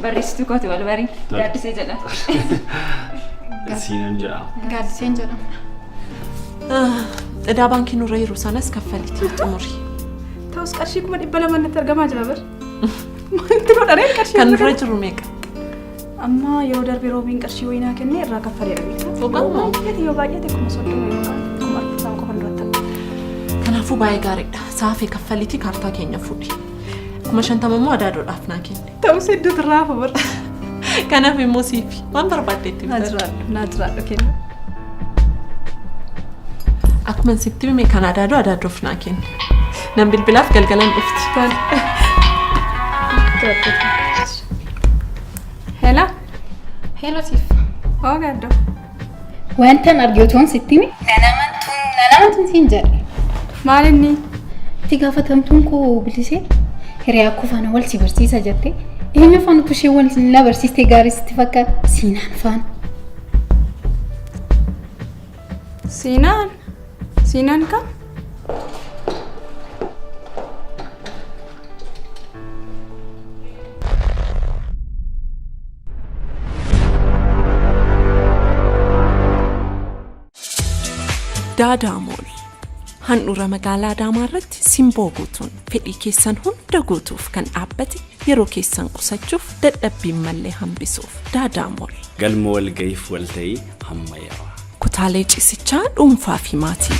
Barreessituu kooti wal barii. Gaaddisee jedhama. Siinan jedhama. Gaaddiseen jedhama. Idaa baankii nurra jiru sanas kaffalitii xumuri. Ta'us qarshii 200,000 natti argamaa jira bar. Maalitti godhareen qarshii Kan nurra jiru meeqa? Amma yeroo darbe roobiin qarshii wayinaa kennee irraa kaffaleera beektaa. Dhugamoo? Baay'ate yoo baay'ate 30,000 yookaan 40,000 qofa nurratti hafa. Kanaafuu baay'ee gaariidha. Saafee kaffalitii kaartaa keenya fuudhi. 50,000 immoo adaadoodhaaf naa kenni. Ta'us hedduutu irraa hafa bar. Kanaaf immoo siifi waan barbaadde itti Naa bitadhu. jiraadhu naa jiraadhu kenna. Akkuma sitti hime kan adaadoo adaadoof naa kenni. Nan bilbilaaf galgalan dhufti. Hello. Hello Siif. Oo gaaddoo. Wantan arge otoon sitti hime nan amantuun nan amantuun siin jedhe. Maal inni? Itti gaafatamtuun koo bilisee hiriyaa koo faana wal si barsiisa jette. Eenyu faana utuu ishee wal na barsiistee gaarii sitti fakkaata? Siinaan faana. Siinaan? Siinaan kam? Daadaa Mool handhuura magaalaa Adaamaa irratti simboo guutuun fedhii keessan hunda guutuuf kan dhaabbate yeroo keessan qusachuuf dadhabbiin mallee hambisuuf Daadaa Mool. Galma walga'iif walta'ii hammayyaawaa. Kutaalee ciisichaa dhuunfaa fi maatii.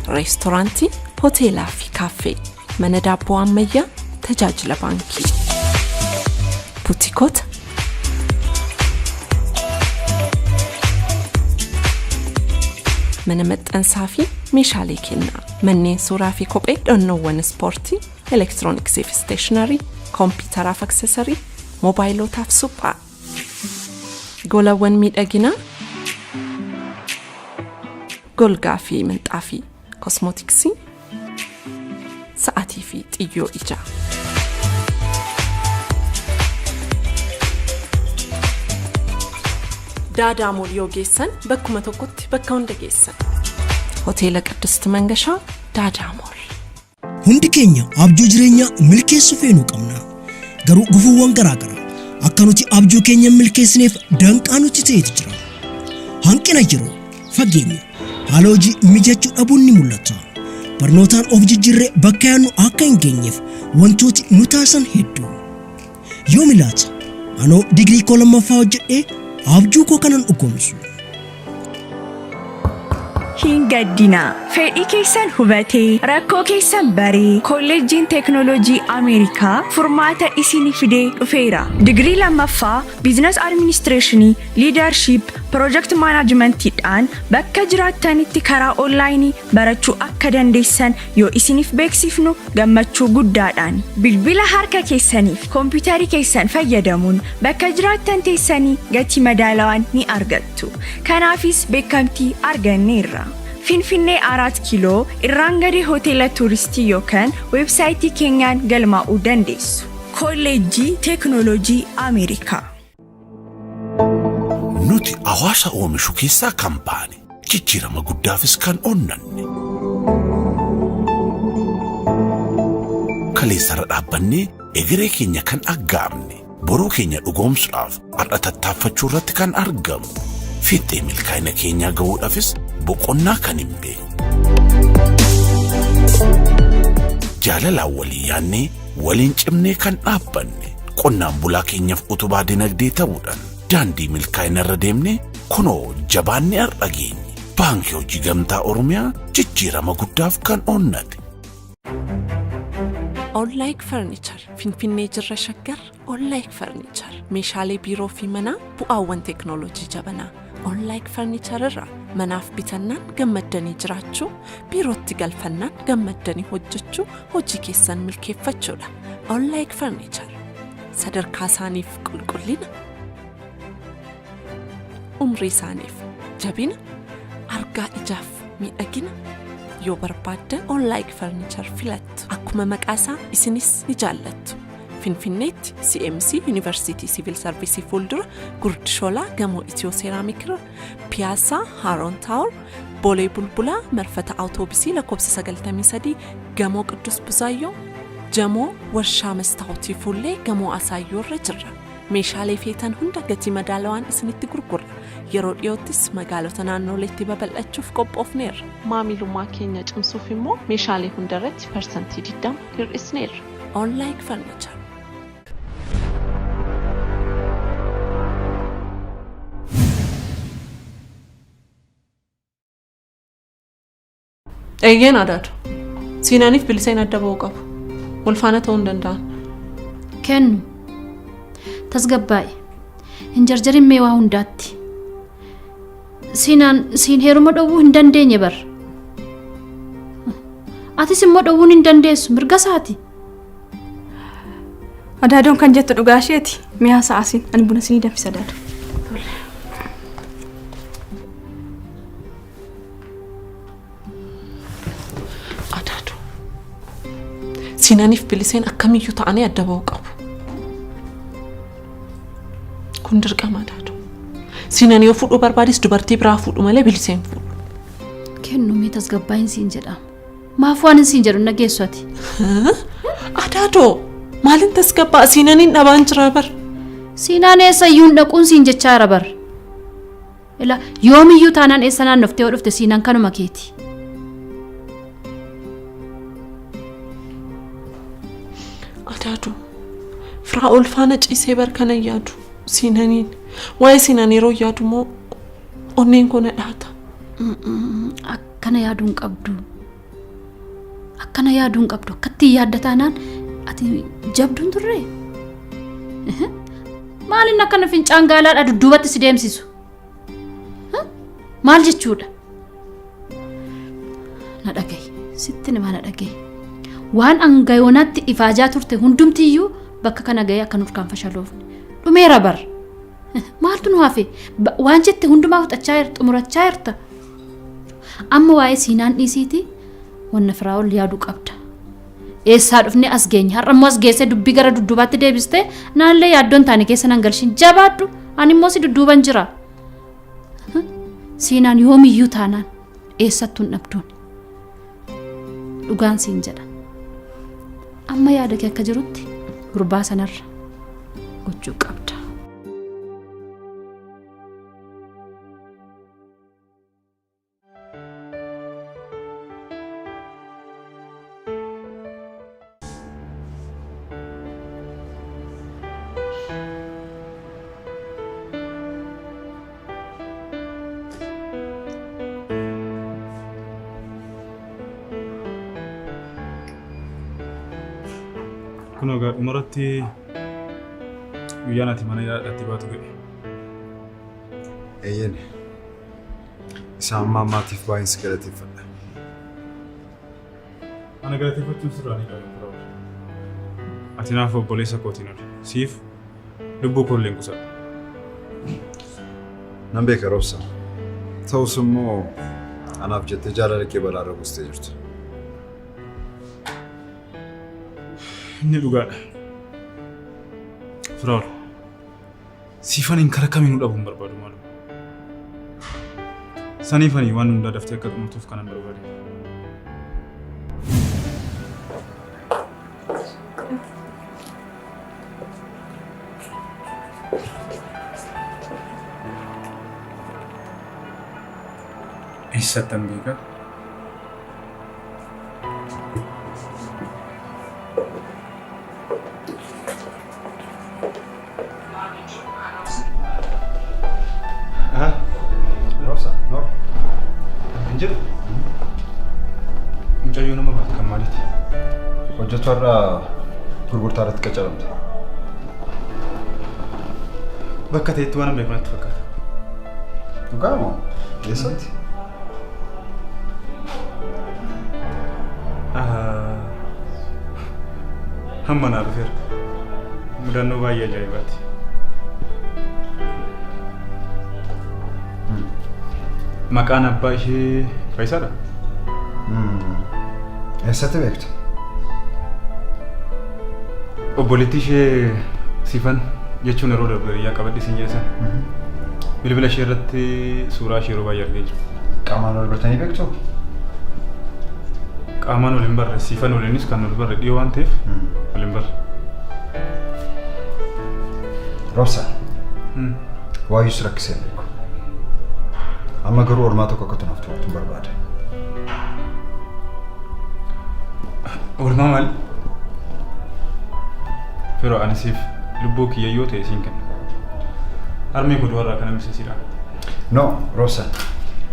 Reestoraantii, hoteelaa fi kaaffee, mana daabboo ammayyaa, tajaajila baankii. Butikoota mana maxxansaa fi meeshaalee kennaa, manneen suuraa fi kophee, dhonnoowwan ispoortii, elektirooniksii fi isteeshinarii, kompiitaraaf aksesarii, mobaayilootaaf suphaa, golawwan miidhaginaa, golgaa fi minxaafii, kosmootiksii, sa'atii fi xiyyoo ijaa. Daadaa Mool yoo geessan bakkuma tokkotti bakka hunda geessan. Hoteela Qiddust Mangashaa Daadaa Mool. Hundi keenya abjuu jireenyaa milkeessuu feenuu qabna. Garuu gufuuwwan garaa garaa akka nuti abjuu keenya hin milkeessineef danqaa nutti ta'etu jira. Hanqina yeroo, fageenya, haala hojii mijachuu dhabuun ni mul'ata. Barnootaan of jijjiirree bakka yaadnu akka hin geenyeef wantooti nu taasisan hedduu. Yoomi laata anoo digirii koo lammaffaa hojjedhee abjuu koo kanan dhugoomsu? Hin gaddinaa. Fedhii keessan hubatee, rakkoo keessan baree, Kolleejjiin Teeknooloojii Ameerikaa furmaata isinii fidee dhufeera. Digirii lammaffaa Business Administration, Leadership, Project Management dhaan bakka jiraattanitti karaa onlaayinii barachuu akka dandeessan yoo isiniif beeksifnu gammachuu guddaadhaan. Bilbila harka keessaniif kompiitarii keessan fayyadamuun bakka jiraattan teessanii gatii madaalawaan ni argattu. Kanaafis beekamtii arganneerra. Finfinnee Araat Kiiloo Irraangadee Hoteela Tuuristii yookan weebsaayitii keenyaan galmaa'uu dandeessu. Kolleejjii Teeknooloojii Ameerikaa. Nuti hawaasa oomishu keessaa kan baane, jijjiirama guddaafis kan onnanne. Kaleessarra dhaabbannee egeree keenya kan aggaamne, boruu keenya dhugoomsuudhaaf har'a tattaaffachuu irratti kan argamu. Fiixee milkaa'ina keenyaa gahuudhaafis boqonnaa kan hin beekne. Jaalalaan walii yaannee waliin cimnee kan dhaabbanne qonnaan bulaa keenyaaf utubaa dinagdee ta'uudhaan daandii milkaa'ina irra deemnee kunoo jabaannee har'a geenye. Baankii Hojii Gamtaa Oromiyaa jijjiirama guddaaf kan onnate. Onlaayik Furniture Finfinnee jirra Shaggar Onlaayik Furniture meeshaalee biiroo fi manaa bu'aawwan teeknooloojii jabanaa Onlaayik Furniture irraa manaaf bitannaan gammaddanii jiraachuu biirootti galfannaan gammaddanii hojjechuu hojii keessan milkeeffachuudha. Onlaayik Furniture sadarkaa isaaniif qulqullina umrii isaaniif jabina argaa ijaaf miidhagina yoo barbaaddan Onlaayik Furniture filattu. Akkuma maqaa isaa isinis ni jaallattu. Finfinneetti CMC Yuunivarsiitii Siviil Sarviisii fuuldura Gurdi Shoolaa gamoo Itiyoo Seeraamik irra Piyaasaa Haaroon Taawor Boolee Bulbulaa marfata Awutoobisii lakkoofsa 93 gamoo Qiddus Buzaayyoo Jamoo Warshaa Mastaawotii fuullee gamoo Asaayyoo irra jirra. Meeshaalee feetan hunda gatii madaalawaan isinitti gurgurra. Yeroo dhiyoottis magaalota naannooleetti babal'achuuf qophoofneerra. Maamilummaa keenya cimsuuf immoo meeshaalee hunda irratti parsantii 20 hir'isneerra. Onlike Furniture. Eeyyeen Adaado. Siinaniif Biliseen adda ba'uu qabu. Wal faana ta'uu hin danda'an. Kennu. Tasgabbaa'i. Hin jarjarin mee waa hundaatti. Siinaan siin heeruma dhowwuu hin dandeenye bar. Atis immoo dhowwuun hin dandeessu mirga isaati. Adaadoon kan jettu dhugaa isheeti. Mi'aa sa'aasin ani buna sinii danfisa adaado. Adaadoo. Siinaniif Biliseen akkamiyyuu ta'anii adda ba'uu qabu. Kun dirqama Adaadoo. Siinan yoo fuudhuu barbaades dubartii biraa fuudhu malee Biliseen fuudhu. Kennu mee tasgabbaa'iin siin jedhama. Maaf waan hin siin jedhu hin dhageessu ati. Adaadoo maalin tasgabbaa Siinaniin dhabaan jira bar. Siinaan eessayyuu hin dhaquun siin jechaa jira bar. Ila yoomiyyuu taanaan eessa naannoftee yoo dhufte siinaan kanuma keeti. Adaadoo Firaa'ol faana ciisee bar kana yaadu Siinaniin. Waa'ee Siinaan yeroo yaadu immoo onneen koo na dhaata. Akkana yaaduu hin qabdu. Akkana yaaduu hin qabdu. Akkatti yaadda taanaan ati jabduun turree? Maalin akkana fincaan gaalaadha dudduubatti si deemsisu? Maal jechuudha? Na dhagahi. Sitti nima na dhagahi. Waan angayoonaatti ifaajaa turte hundumtiyyuu bakka kana gahee akka nurkaan fashaloofne. Dhumeera bar. Maaltu nu hafe? Waan jette hundumaa fixachaa jirta, xumurachaa jirta. Amma waa'ee siinaan dhiisiiti wanna Firaa'ol yaaduu qabda. Eessaa dhufnee as geenye? Har'a immoo as geessee dubbii gara dudduubaatti deebistee naallee yaaddoon taane keessa nan galshin. Jabaadhu! Ani immoo si dudduuban jira. Siinaan yoomiyyuu taanaan eessattuu hin dhabduun. Dhugaan siin jedha. Amma yaada kee akka jirutti gurbaa sanarra gochuu qabda. Kun egaa dhumarratti guyyaan ati mana yaadatti baatu ga'e. Eeyyeen. Isa amma ammaatiif baay'een si galateeffadha. Ana galateeffachuun sirraa ni qaba Firaa'ol. Ati naaf obboleessa kootiin oli. Siif lubbuu koo illee hin qusadhu. Nan beeka Roobsa. Ta'us immoo anaaf jettee jaalala kee balaarra buustee jirta. Inni dhugaadha. Firaa'ol. Siifaniin kara kamiinuu dhabuu hin barbaadu maaloo. Saniifanii waan hundaa daftee akka xumurtuuf kanan barbaade. Eessattan beeka? Roobsa, noor. Hin jiru. Mucayyoo nama baate kan maaliiti? Hojjetu har'a gurgurtaa irratti qacaramte. Bakka ta'etti waan beeku natti fakkaata. Dhugaa moo? Eessatti? Hamma naa dhufeera. Mudannoo baay'ee ajaa'ibaati. Maqaan abbaa ishee Faayisaadha? Eessatti beekta? Obboleettii ishee Sifan jechuun yeroo darbe hiriyaa qabadhe siin jedhe sana. Bilbila ishee irratti suuraa ishee yeroo baay'ee argee jira. Qaamaan wal bartanii beektuu? Qaamaan wal hin barre, Sifan waliinis kan wal barre dhiyoo waan ta'eef wal hin barre. Roobsa. Waayyuu si rakkisee hin beeku. Amma garuu oolmaa tokko akka tunaaf tu'atun barbaada. Oolmaa maali? Firoo ani siif lubbuu kiyya yoo ta'e siin kenna. Harmee koo du'arraa kan hambise siidha. No, Roobsan.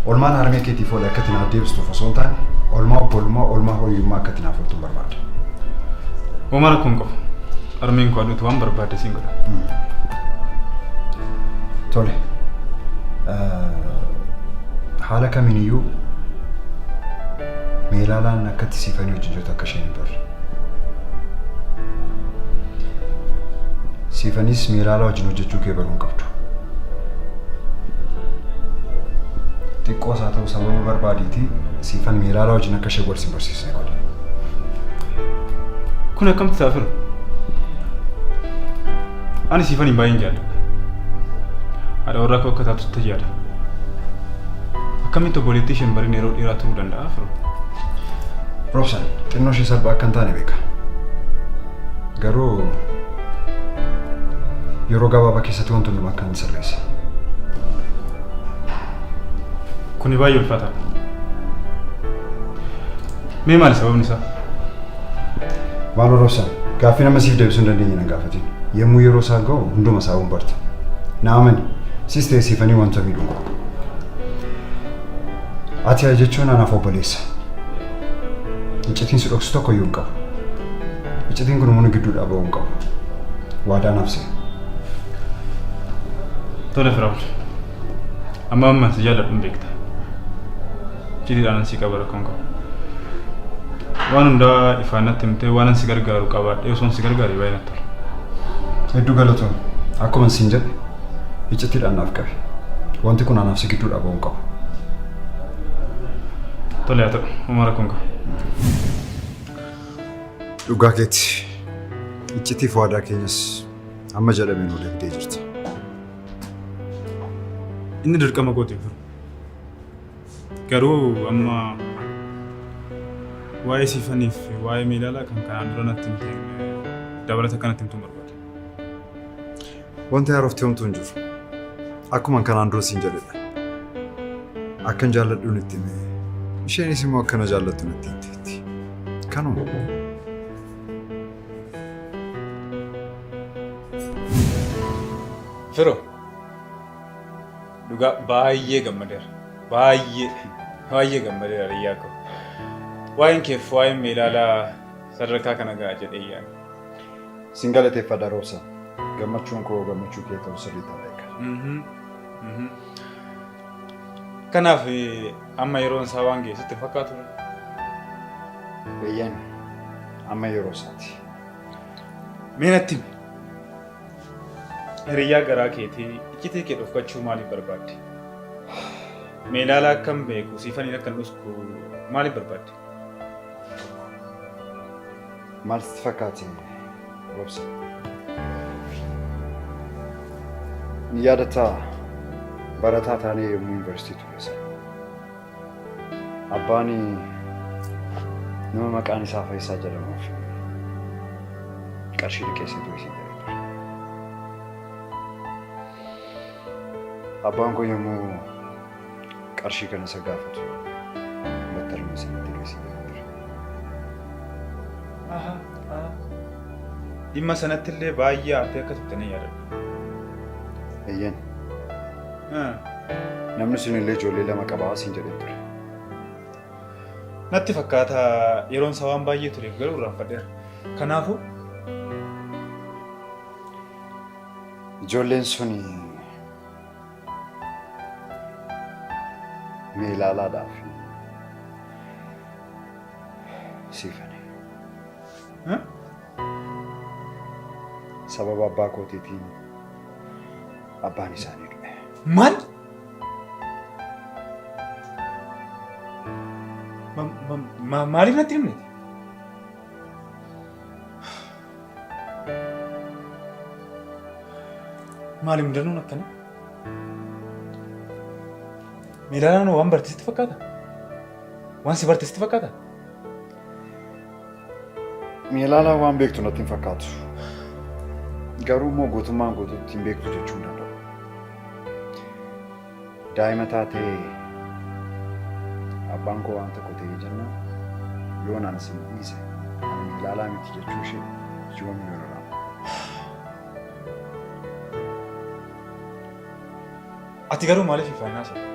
Oolmaan harmee keetiif oole akka itti naaf deebistuuf osoo hin taane, oolmaa obbolummaa, oolmaa horiyyummaa akka itti naaf ooltun barbaada. Homaa rakkoo hin qabu. Harmeen koo aduutu waan barbaadde siin godha. Tole. Haala kamiiniyyuu Meelaalaan akka itti siifanii wajjin jirtu akka isheen hin barre. Siifanis Meelaalaa wajjin hojjechuu kee baruu hin qabdu. Xiqqoos haa ta'u sababa barbaadiitii Siifan Meelaalaa wajjin akka ishee wal sin barsiisne godhi. Kun akkamitti ta'a fira? Ani Siifaniin baay'een jaalladha. Haadha warraa koo akka taatutti yaada. Akkamitti obboleettii isheen barin yeroo dheeraa turuu danda'a firoo? Roobsan, xinnoo ishee salphaa akka hin taane beeka. Garuu yeroo gabaabaa keessatti wanti hundumaa akka hin sirreessa. Kuni baay'ee ulfaataadha. Mee maali sababni isaa? Maaloo Roobsan, gaaffii nama siif deebisuu hin dandeenye nan gaafatin. Yommuu yeroo isaa ga'u hunduma isaa hin barta. Na amani, sis ta'e siifanii wanta miidhuu hin qabu. Ati jechuun anaaf obboleessa. Iccitiin si dhoksu tokko iyyuu hin qabu. Iccitiin kun immoo nu gidduudhaa ba'uu hin qabu. Waadaa naaf seeni. Tole Firaa'ol. Amma amma si jaalladhu hin beekta. Icciitiidhaan si qaba rakkoon qabu. Waan hundaa ifaan natti himtee waan si gargaaru qabaadhee osoon si gargaare baay'ee natti tola. Hedduu galatoom. Akkuma siin jedhe iccitiidhaan naaf qabi. Wanti kun anaaf si gidduudhaa ba'uu hin qabu. Tole haa ta'u, homaa rakkoon qabu. Dhugaa keeti. Iccitiif waadaa keenyas amma jedhameen ol eegdee jirta. Inni dirqama kooti firu. Garuu amma waa'ee siifaniif waa'ee miilaalaa kan kanaan dura natti himte dabalata akka natti himtuun barbaada. Wanti haarofti homtuu hin jiru. Akkuma kanaan dura siin jedhedha. Akkan jaalladhuun itti hime. Isheenis immoo akkana jaallattu natti himteetti. Kanuma. Firo, dhugaa baay'ee gammadeera. Baay'ee baay'ee gammadeera riyyaa koo. Waa'een keef waa'een meelaalaa sadarkaa kana ga'a jedhee yaada. Sin galateeffadha Roobsa. Gammachuun koo gammachuu kee ta'uu sirriitti beeka. Kanaaf amma yeroon isaa waan ga'e sitti fakkaatu? Eeyyeen amma yeroo isaati. Mee natti himi. Hiriyyaa garaa keetii iccitii kee dhokfachuu maaliif barbaadde? Meelaalaa akkan beeku siifaniin akkan dhosku maaliif barbaadde? Maal sitti fakkaate Roobsa? Ni yaadataa barataa taanee yommuu yuunivarsiitii turre sana. Abbaan nama maqaan isaa Fayisaa jedhamuuf qarshii liqeessee ture siin jedhee ture. Abbaan koo yommuu qarshii kana isa gaafatu battaluma sanatti du'e siin jedhee ture. Dhimma sanatti illee baay'ee aartee akka turte nan yaadadha. Eeyyeen. Namni sun illee ijoollee lama qabaa siin jedhee ture. Natti fakkaata yeroon isaa waan baay'ee tureef garuu irraanfadheera. Kanaafuu. Ijoolleen sun meelaalaadhaaf siifane. Sababa abbaa kootiitiin abbaan isaanii du'e. Maal? Maaliif natti himne? Maali mudannoon akkana? Miilaalaan waan barte sitti fakkaata? Waan si barte sitti fakkaata? Miilaalaan waan beektu natti hin fakkaatu. Garuu immoo guutummaan guutuutti hin beektu jechuu hin danda'u. Daa'ima taatee abbaan koo waan tokko ta'ee jennaan yoon ana sin dhiise ani miilaalaa miti jechuu ishee yoomiyyuu hin irraanfadhu. Ati garuu maaliif ifaan haasofta?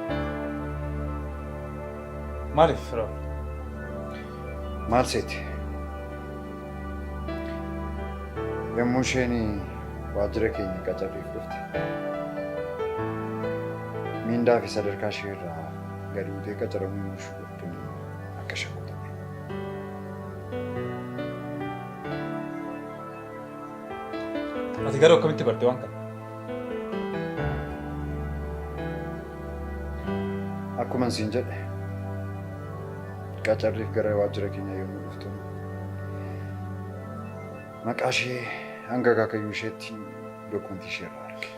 Maaliif Firaa'ol? Maal seete? Yommuu isheen waajjira keenya qacarriif dhufte miindaa fi sadarkaa ishee irraa gadi buutee qacaramuu yommuu ishee dhuftu akka shakku ta'e. Ati garuu akkamitti barte waan kana? Akkuman siin jedhe qacarriif gara waajjira keenyaa yommuu dhuftu maqaa ishee hanga akaakayyuu isheetti dookumentii ishee irraa arge.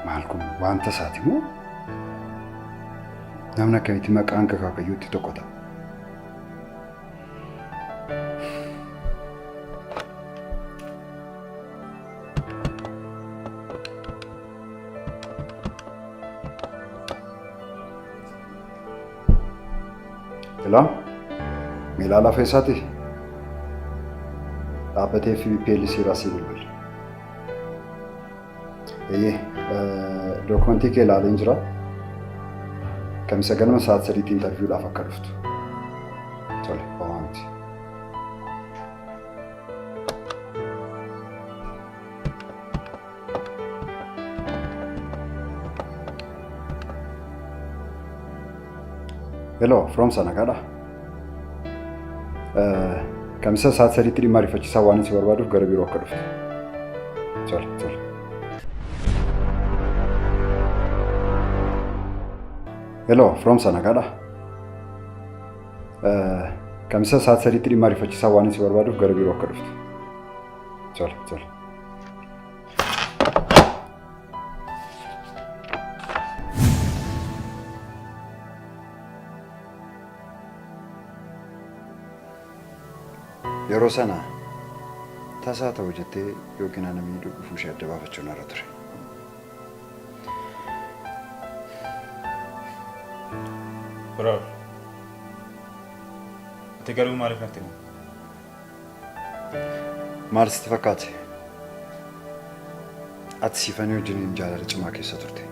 Maal kun waan tasaati moo? Namni akkamitti maqaan akaakayyuutti tokko ta'a? Ilaa miilaa lafa isaati dhaabbatee fi PLC irraa sii bilbila. Eeyyee dookumentii kee ilaaleen jira. Kamisa ganama sa'aat sadiitti intarviiwudhaaf akka dhuftu. Tole, homaa miti. Hello, Firoomsa nagaadha. Kamisa sa'aat sadiitti dhimma ariifachiisaa waan si barbaaduuf gara biiroo akka dhuftu. Tole, tole. Hello, Firoomsa nagaadha. Kamisa sa'aat sadiitti dhimma ariifachiisaa waan si barbaaduuf gara biiroo akka dhuftu. Tole, tole. Yeroo sana tasaa ta'u jettee yookiin ana miidhuu dhufuu ishee adda baafachuun irra ture. Firaa'ol. Ati garuu maaliif natti himte? Maal sitti fakkaate? Ati siifanii wajjiniin jaalala cimaa keessa turte.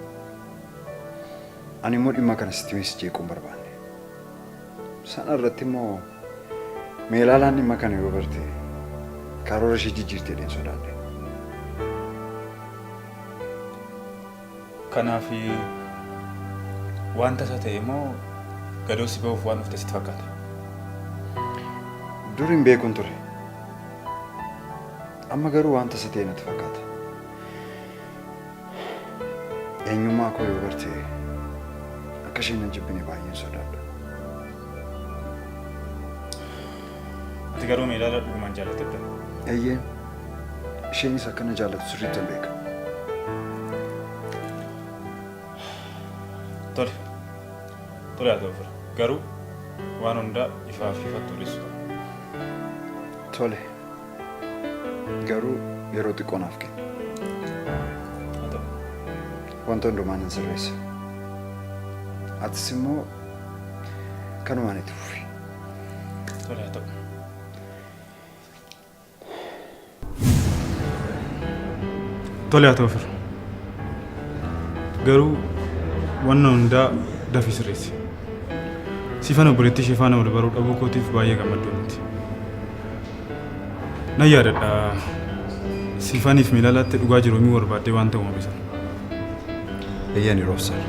Ani immoo dhimma kana sitti himee si jeequu hin barbaanne. Sana irratti immoo Meelaalaan dhimma kana yoo barte karoora ishee jijjiirti jedheen sodaadhe. Kanaaf waan tasa ta'e moo gadoo si ba'uuf waan dhufte sitti fakkaata? Dur hin beekun ture. Amma garuu waan tasa ta'e natti fakkaata. Eenyummaa koo yoo barte akka isheen na jibbine baay'een sodaadha. Ati garuu Meelaalaa dhugumaan jaallattetta? Eeyyee. Isheenis akka na jaallattu sirriittan beeka. Tole. Tole haa ta'u fira. Garuu waan hundaa ifaa fi ifatti odeessuu qabda. Tole. Garuu yeroo xiqqoo naaf kenni. Haa ta'u. Wanta hundumaa nan sirreessa. Atis immoo kanumaan itti fufi. Tole haa ta'u. Tole haa ta'u fira. Garuu wanna hundaa dafii sirreessi. Siifan obboleettii ishee faana wal baruu dhabuu kootiif baay'ee gammadduu miti. Nan yaadadha Siifaniif Miilalaatti dhugaa jiru himuu barbaaddee waan ta'u uumame sana. Eeyyani Roobsan.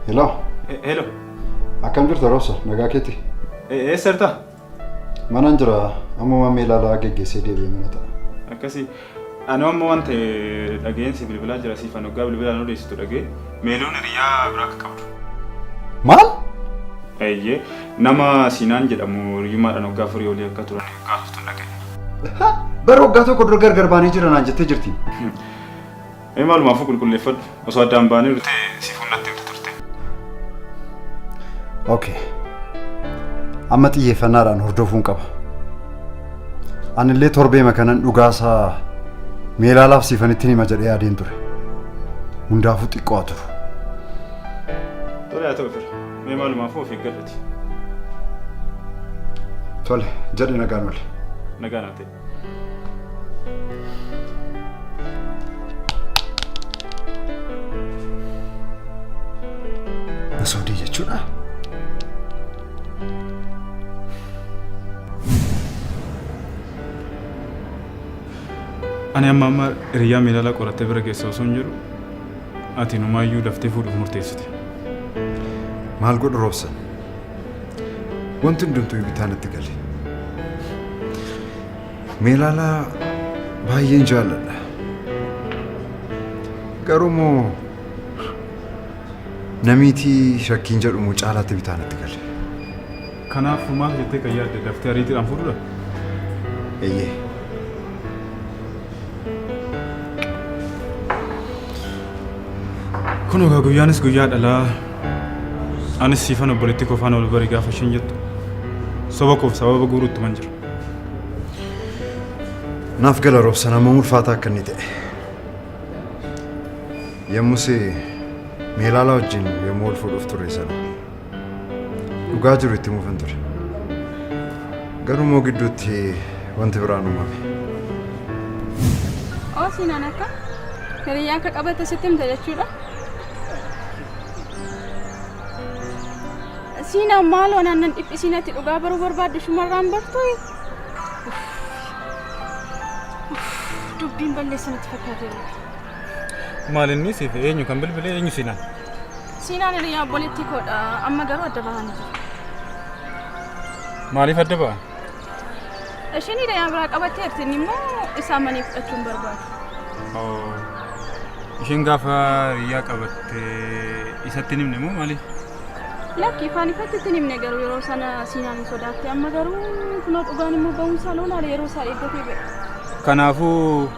Hello. Hello. Akkam jirta Roobsa? Nagaa keeti? Eessa jirta? Manan jira. Ammuma meelaalaa geggeessee deebi'ee mana ta'a. Akkasii. Ani amma waan ta'e dhageen si bilbilaa jira siifan hoggaa bilbilaan odeessitu dhagee meeluun hiriyaa biraa akka qabdu. Maal? Eeyyee nama Siinaan jedhamu hiriyyummaadhaan waggaa afurii olii akka turan gaafatu dhaga'e. Bara waggaa tokko dura gargar baanee jira naan jettee jirti. Mee maalumaafuu qulqulleeffadhu osoo addaan baanee turte siifun natti himte turte. Okay. Amma xiyyeeffannaadhaan hordofuun qaba. Anillee torbeema kanan dhugaasaa meelaalaaf siifanitti hima jedhee yaadeen ture. Hundaafuu xiqqoo haa turu. Tole haa ta'u fira. Mee maalumaafuu of eeggadhuti. Tole jedhi nagaan oole. Nagaan haa ta'e. Na sobdee jechuudha. Ani amma amma hiriyyaa meelaalaa qorattee bira geessa osoo hin jiru ati numaayyuu daftee fuudhuuf murteessite. Maal godhu Roobsan? Wanti hundumtuu bitaa natti gale. Meelaalaa baay'een jaalladha. Garuu immoo namiitii shakkiin jedhu immoo caalaatti bitaa natti gale. Kanaaf maal jettee kan yaadde daftee ariitiidhaan fuudhuudha? Eeyyee. Kun egaa guyyaanis guyyaa dhalaa anis siifan obboleettii koo faana wal bari gaafa isheen jettu soba koof sababa guuruutti man jira. Naaf gala Roobsan hammam ulfaataa akka inni ta'e. Yommus Meelaalaa wajjin yommuu wal fuudhuuf turre sana dhugaa jiru itti himuufan ture. Garuu immoo gidduutti wanti biraan uumame. Oo siinaan akka hiriyyaa akka qabatte sitti himte jechuudha. Siinaan maaloo naan nan dhiphisiin ati dhugaa baruu barbaaddu shumarraan bartuu. Dubbiin balleessa natti fakkaateera. Maal inni siif eenyu kan bilbilee eenyu siinaan? Siinaan hiriyaa obboleettii koodha. Amma garuu adda bahanii jiru. Maaliif adda ba'an? Isheen hiriyaa biraa qabatteerti inni immoo isaa manii fudhachuu hin barbaadu. Oo. Isheen gaafa hiriyaa qabatte isatti hin himne moo maaliif? Lakki ifaan ifatti itti hin himne garuu yeroo sana siinaan hin sodaatte amma garuu kunoo dhugaan immoo ba'uunsaa loolaale yeroo isaa eeggatee ba'e. Kanaafuu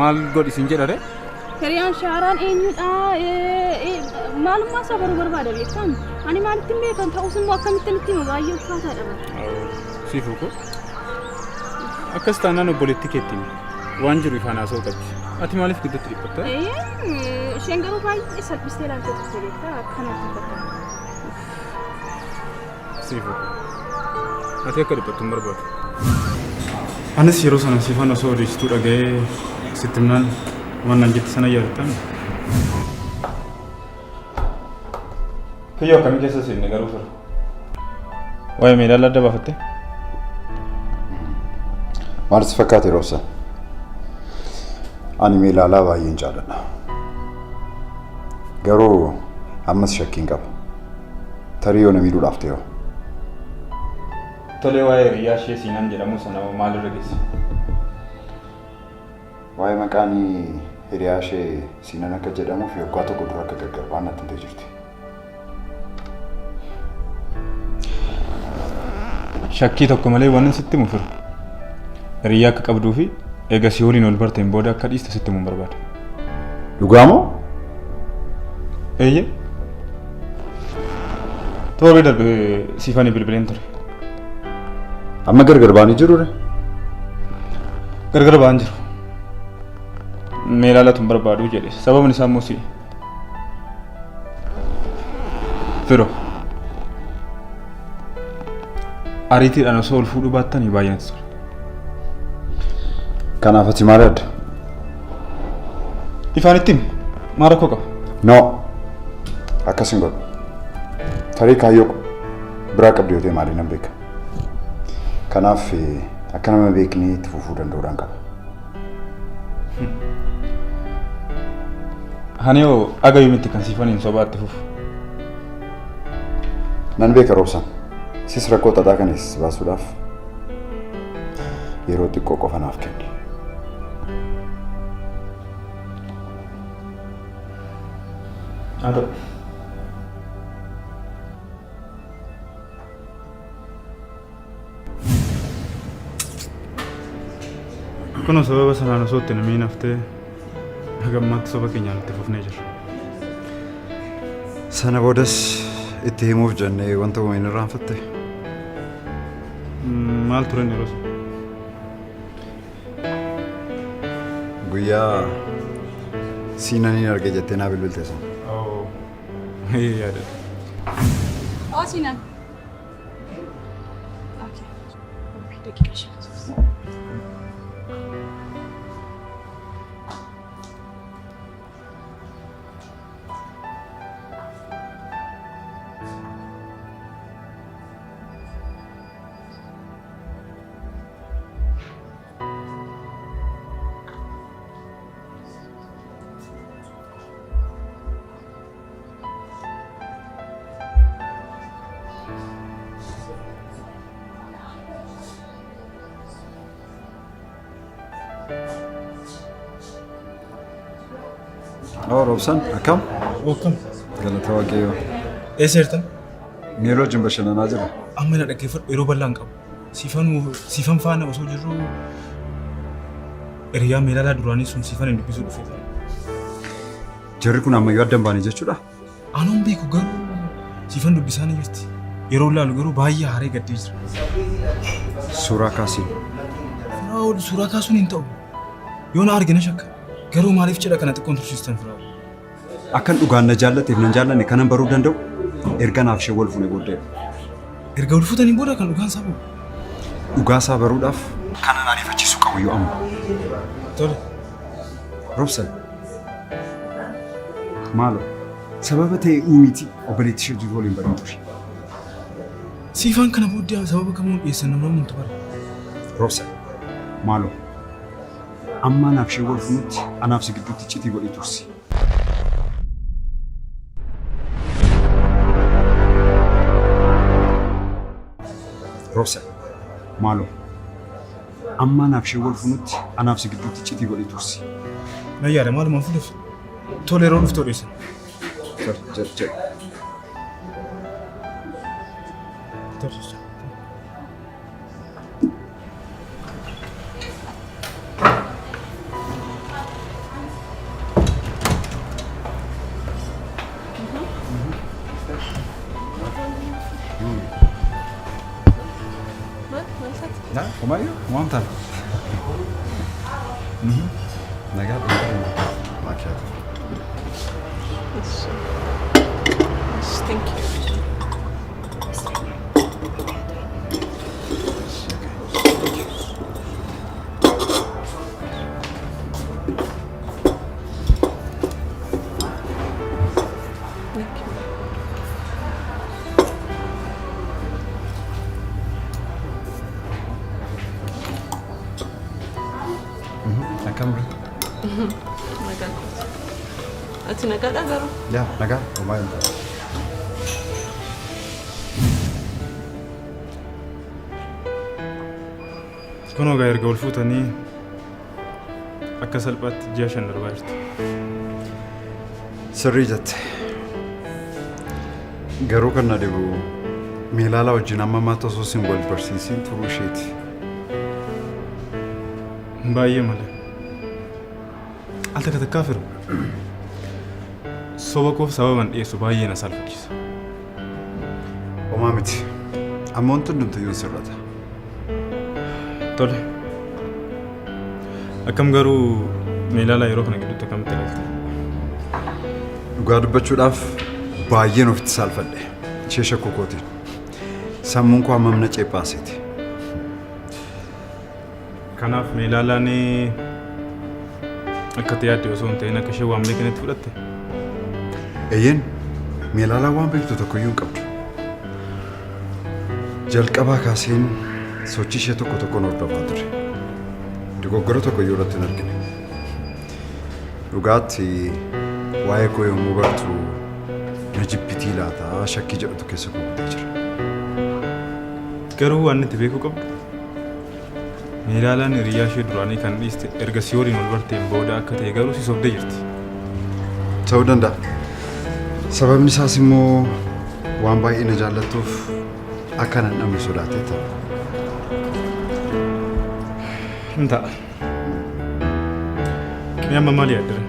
maal godhi sin jedha ree? Hiriyaan shaaraan eenyudha? Maalummaa isaa baruu barbaada beektaan? Ani maalitti hin beekan ta'us immoo akkamittiin itti hima baay'ee ulfaataadha bara. Siifuu koo. Akkas taanaan obboleettii keetti himi. Waan jiru ifaan haasa'uu qabdi. Ati maaliif gidduutti dhiphatta? Isheen garuu baay'ee salphistee ilaaltee turte beektaa akkanatti fakkaata. Siifuu koo. Ati akka dhiphattu hin barbaadu. Anis yeroo sana siifan osoo odeessituu dhaga'ee sitti himnaan waan naan jette sana yaadattaa? Kiyyoo akkamii keessa seenne garuu fira? Waa'ee meedaala adda baafattee? Maal si fakkaate Roobsa? Ani meelaalaa baay'een jaalladha. Garuu ammas shakkiin qaba. Tarii yoo na miidhuudhaaf ta'e hoo? Tolee waa'ee hiriyyaa ishee Siinaan jedhamu sana hoo maalirra geesse? Waa'ee maqaan hiriyaa ishee Siinan akka jedhamuu fi waggaa tokko dura akka gargar ba'an natti himtee jirti. Shakkii tokko malee waan sitti himu fira. Hiriyyaa akka qabduu fi eega si waliin wal barteen booda akka dhiiste sitti himuun barbaada. Dhugaa moo? Eeyyee. Torbee darbe siifanii bilbileen ture. Amma gargar ba'anii jiru re? Gargar ba'an jiru. Meelaalatu hin barbaadu jedhe. Sababni isaa immoo si'i. Firo. Ariitiidhaan osoo ol fuudhuu baattanii baay'ee natti tola. Kanaaf ati maal yaadda? Ifaan itti himi. Maal rakkoo qaba? No. Akkas hin godhu. Tarii kaayyoo biraa qabdi yoo ta'e maaliin nan beeka. Kanaaf akka nama beeknee itti fufuu danda'uudhaan qaba. Hani hoo aga yoomitti kan siifaniin sobaa itti fufu? Nan beeka Roobsan. Sis rakkoo xaxaa kana si baasuudhaaf yeroo xiqqoo qofa naaf kenni. Haa ta'u. Kunoo sababa sanaan osoo itti namiin haftee haga ammaatti soba keenyaan itti fufnee jirra. Sana boodas itti himuuf jennee wanta uumame hin irraanfatte. Maal turan yeroo sun? Guyyaa siinaniin arge jettee naa bilbilte sana. Oo, yaadadha. Oo Siinan. Daqiiqaa shan. Oo Roobsan akkam? Akkam? Galata Waaqayyoo. Eessa jirtan? Miiroo wajjin bashannanaa jira. Amma na dhaggeeffadhu yeroo bal'aa hin qabu. Siifan faana osoo jirru hiriyaa meelaalaa duraanii sun siifan hin dubbisuu dhufe. Jarri kun ammayyuu adda hin baane jechuudha? Anuun beeku garuu siifan dubbisaa ni jirti. Yeroo ilaalu garuu baay'ee haaree gaddee jira. Suuraa kaasiin. Firaa'ol suuraa kaasuun hin ta'u. Yoo na arge na shakka. Garuu maaliif cidha kana xiqqoon tursiistan Firaa'ol? Akkan dhugaan na jaallateef nan jaallanne kanan baruu danda'u erga naaf ishee wal fuune booddeedha. Erga wal fuutanii booda kan dhugaan isaa bahu. Dhugaa isaa baruudhaaf kanan ariifachiisuu qabu iyyuu amma. Tole. Robsan. Maaloo sababa ta'e uumiiti obboleettii ishee jiru waliin barii ture. Siifaan kana booddee sababa kamuun dhiyeessan nama amantu bara. Robsan. Maaloo amma anaaf ishee wal fuunutti anaaf si gidduutti iccitii godhii tursi. Robsan. Maaloo amma anaaf ishee wal fuunutti anaaf si gidduutti iccitii godhii tursi. Nan yaada maalumaan fuudhuuf tole yeroo dhuftu odeessan. Tole jedhi jedhi. Tole. Na, homaayyuu homaam taana. Nagaa Makiyaatu. Thank you. Thank you. Akkam ture? Nagaa kooti. Ati nagaadhaa garuu? Yaa nagaa homaa hin ta'u. Kunoo egaa erga wal fuutanii akka salphaatti ji'a 5 darbaa jirti. Sirrii jette. Garuu kan na dhibu Meelaalaa wajjin amma ammaatti osoo sin wal barsiisiin turuu isheeti. Baay'ee malee. Al takka takkaa firu. Soba koof sababan dhiyeessu baay'ee na saalfachiisa. Homaa miti. Amma wanti hundumtuyyuu hin sirrata. Tole. Akkam garuu Meelaalaa yeroo kana gidduutti akkamitti ilaalta? Dhugaa dubbachuudhaaf baay'een ofitti saalfadhe. Ishee shakkuu kootiin. Sammuun koo hammam na ceephaaseeti. Kanaaf Meelaalaan akka ati yaadde osoo hin ta'in akka ishee waan beeknetti fudhatte? Eeyyeen Meelaalaan waan beektu tokkoyyuu hin qabdu. Jalqabaa kaaseen sochii ishee tokko tokkoon hordofaa ture. Dogoggora tokkoyyuu irratti hin argine. Dhugaatti waa'ee koo yommuu bartu na jibbitii laata shakkii jedhutu keessa koo guutee jira. Garuu waan itti beekuu qabdu Meelaalaan hiriyaa ishee duraanii kan dhiiste erga si waliin wal barteen booda akka ta'e garuu si sobdee jirti. Ta'uu danda'a. Sababni isaas immoo waan baay'ee na jaallattuuf akka nan dhabne sodaattee ta'a. Hin ta'a. Mee amma maal yaaddare?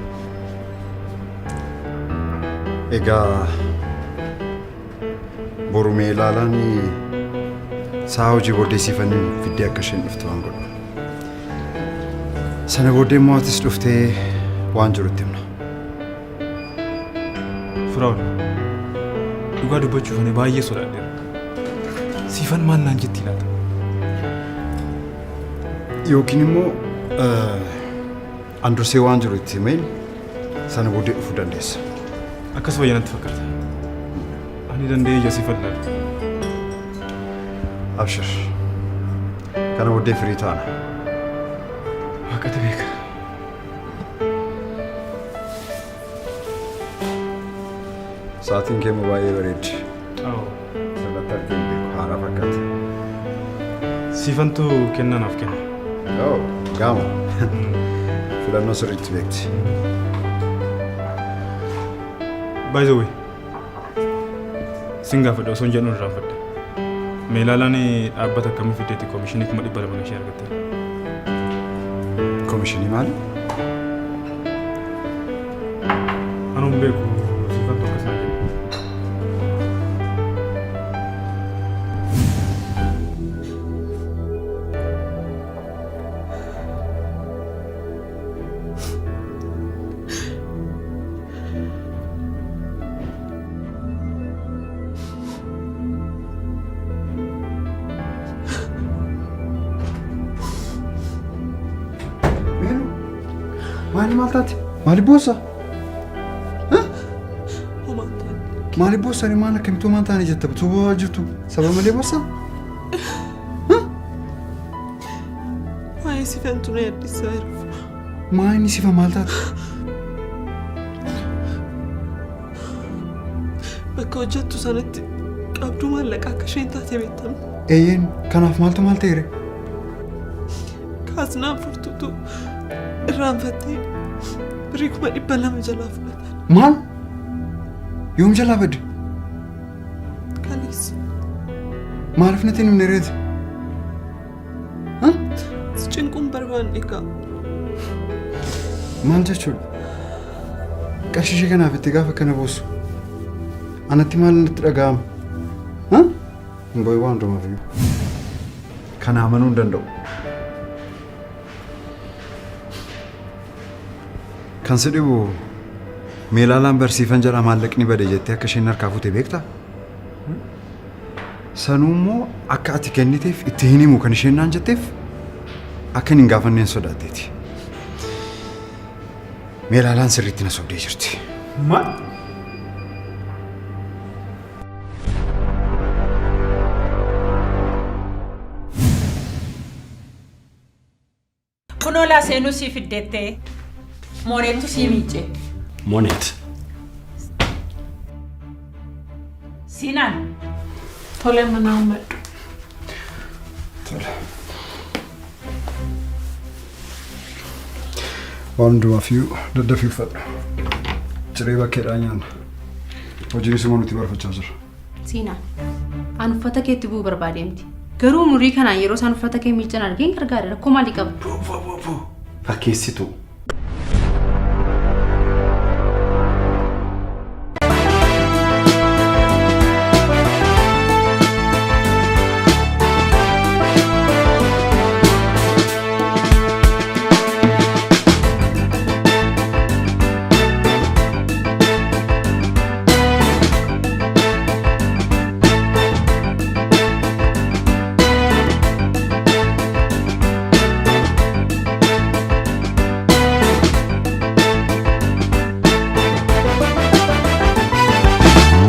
Egaa boru Meelaalaan sa'a hojii booddee siifanii fiddee akka isheen dhuftu waan godhu. Sana booddee immoo atis dhuftee waan jiru itti himna. Firaa'ol, dhugaa dubbachuuf ani baay'ee sodaadheera. Siifan maal naan jetti laata? Yookiin immoo an dursee waan jiru itti himeen sana booddee dhufuu dandeessa. Akkas wayya natti fakkaata. Ani danda'ee ija siifan ilaalu. Abshir. Kana booddee firii taana. Waaqatu beeka. Sa'aatiin kee immoo baay'ee bareeddi. Awoo. Sanatti argee hin beeku. Haaraa fakkaata. Siifantu kennaa naaf kenna. Oh, gaama. Filannoo sirriitti beekti. By the way, sin gaafadha osoo hin jedhu irraanfadhe. Meelaalaan dhaabbata akkamii fiddeetti koomishinii 200,000 kan ishee argatte? Koomishinii maali? Anuu hin beeku siifantu akkas naan jedhe. Maali maal taate? Maali boossa? Maali boossa? Maal akkamitti homaa hin taane jetta? Tuubaa jirtu sababa malee boossa? Waa'ee sifantu na yaaddessaa jira. Maa inni sifa maal taate? Bakka hojjettu sanatti qabduu maallaqaa akka isheen taate beektama. Eeyyeen kanaaf maaltu maal ta'eere? Kaaznaan furtuutu irraanfattee birrii 200,000 jalaa fudhatan. Maal? Yoom jalaa badde? Kaleessa. Maaliif natti hin himne reeti? Si cinquun barbaanne kaa. Maal jechuudha? Qarshii ishee kanaaf itti gaafa kana boossu. Anatti maal natti dhaga'ama? Hin boo'i waan hundumaaf iyyuu. Kana amanuu hin danda'u. Kan si dhibu Meelaalaan barsiifan jalaa maallaqni bade jettee akka isheen harkaa fuute beektaa? Sanuu immoo akka ati kenniteef itti hin himu kan isheen naan jetteef akka hin gaafanneen sodaatteeti. Meelaalaan sirriitti na sobdee jirti. Maal? Kunoo laa seenuu sii fiddeettee. Mooneettu sii miicce. Monet. Siinaan. Tole mana uummadhu. Tole. Waan hundumaaf iyyuu daddafii uffadhu. Ciree bakkeedhaa nyaanna. Hojiin isuma nuti barfachaa jira. Siinaan. An uffata keetti bu'uu barbaadee miti. Garuu umurii kanaan yeroo isaan uffata kee miiccan argeen gargaare rakkoo maalii qaba? Fakkeessituu.